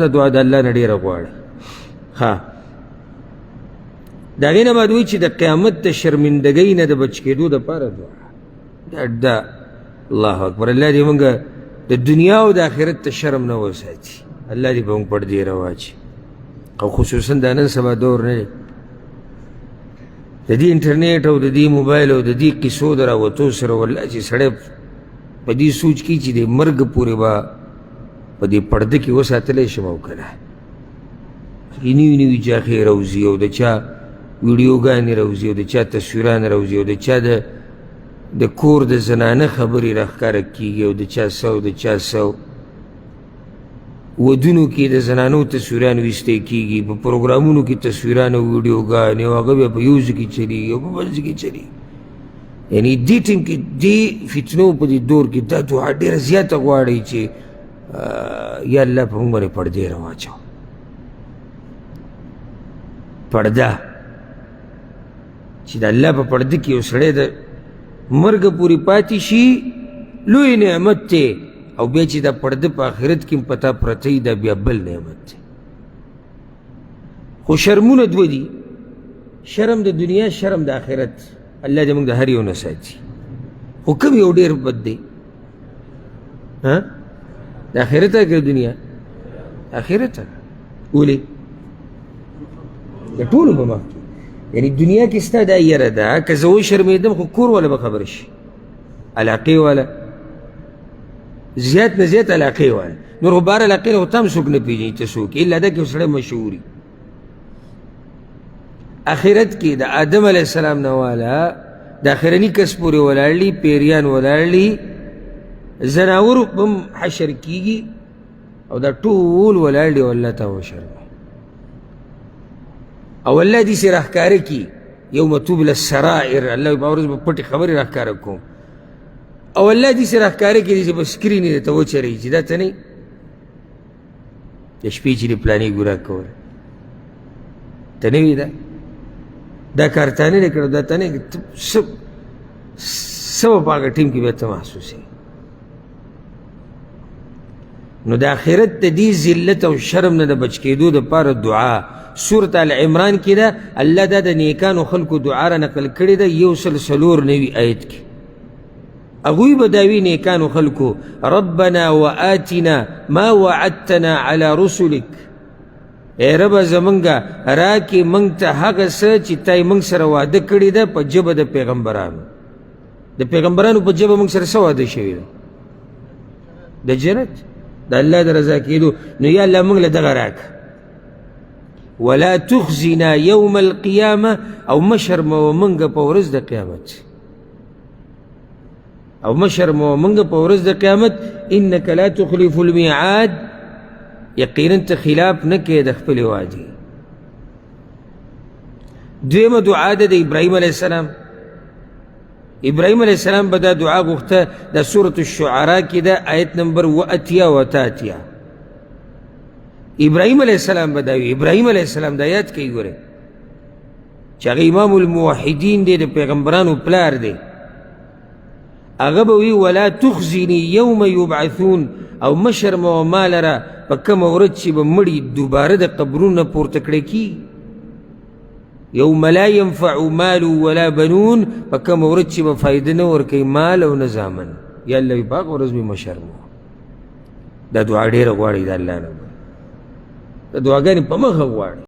دا دعا د الله نه ډېره غواړئ. ښه، د هغې نه بعد وایي چې د قیامت د شرمندګۍ نه د بچ کېدو دپاره دعا. دا الله اکبر، الله دې موږ د دنیا او د آخرت ته شرم نه وساتي. الله دې په موږ پردې رواچي، او خصوصا دا نن سبا دور نه دی، د دې انټرنیټ او د دې موبایل او د دې قصو د راوتو سره والله چې سړی په دې سوچ کې چې د مرګ پورې به په دې پرده کې وساتلی شم او که نه. نوي نوي جاخې راوځي او د چا ویډیوګانې راوځي او د چا تصویران راوځي او د چا د کور د زنانه خبرې راښکاره کېږي او د چا څه او د چا څه. ودونو کې د زنانو تصویران ویستی کېږي، په پروګرامونو کې تصویران او ویډیوګانې، او هغه بیا په یو ځای کې چلېږي او په بل ځای کې چلېږي. یعنی دې ټیم کې دې فتنو په دې دور کې دا دعا ډېره زیاته غواړي چې یا الله په موږ باندې پردې راواچوه. پرده چې د الله په پرده کې یو سړی د مرګ پورې پاتې شي لوی نعمت دی، او بیا چې دا پرده په آخرت کې هم په تا پرته وي دا بیا بل نعمت دی. خو شرمونه دوه دي، شرم د دنیا، شرم د آخرت. الله دې موږ د هر یو نه ساتي. خو کوم یو ډېر بد دی؟ ها، د آخرت که دنیا؟ آخرت. ولې؟ د ټولو په مخ کې. یعنی دنیا کې ستا دا یره ده که زه وشرمېدم خو کور والا به خبر شي، علاقې والا زیات نه زیات علاقې والا، نور خو بهر علاقې نه خو ته هم څوک نه پېژني ته څوک یې، الا دا کې سړی مشهور وي. آخرت کې د آدم علیه السلام نه والا د آخرني کس پورې ولاړ دي، پیریان ولاړ دي، ځناور هم حشر کېږي، او دا ټول ولاړ دي او الله ته وشرموي. او الله دې سي راښکاره کړي یوم تبلی السرائر، الله په ورځ به پټې خبرې راښکاره کوم. او الله دې سي راښکاره کړي چې په سکرین یې درته وچلوي چې دا ته نه د شپې چې دې پلانې ګناه کوله، ته نه وي دا دا کار تا نه دی کړی، دا تا نه څه به په هغه ټیم کې بیا ته محسوسوې. نو د آخرت د دې ذلت او شرم نه د بچ کېدو دپاره دعا سورة آل عمران کې ده. الله دا د نیکانو خلکو دعا را نقل کړې ده 194 آیت کې. هغوی به دا وي نیکانو خلکو، ربنا وآتنا ما وعدتنا على رسلک، ای ربه زمونږ راکې موږ ته هغه څه چې تا یې موږ سره وعده کړې ده په ژبه د پیغمبرانو. د پیغمبرانو په ژبه موږ سره څه وعده شوې ده؟ د جنت، د الله د رضا کېدو. نو یا الله موږ له دغه راکړه. ولا تخزنا یوم القیامه، او مه شرموه موږ په ورځ د قیامت، او مه شرموه موږ په ورځ د قیامت. انک لا تخلف المیعاد، یقینا ته خلاف نه کوې د خپلې وعدې. دویمه دعا ده د ابراهیم علیه السلام. ابراهیم علیه السلام به دا دعا غوښته، د سورة الشعراء کې ده آیت نمبر 88 او 88. ابراهیم علیه السلام به دا وي، ابراهیم علیه السلام دا یاد کوي ګورئ چې هغه امام الموحدین دی، د پیغمبرانو پلار دی. هغه به وي ولا تخزني یوم یبعثون، او مه شرموه ما لره په کومه ورځ چې به مړي دوباره د قبرونو نه پورته کړی کېږي. یوم لا ینفع مال ولا بنون، په کومه ورځ چې به فایده نه ورکوي مال او نه زامن. یا الله په هغه ورځ مې مه شرموه. دا دعا ډېره غواړي د الله نه، دا دعاګانې په مخه غواړي.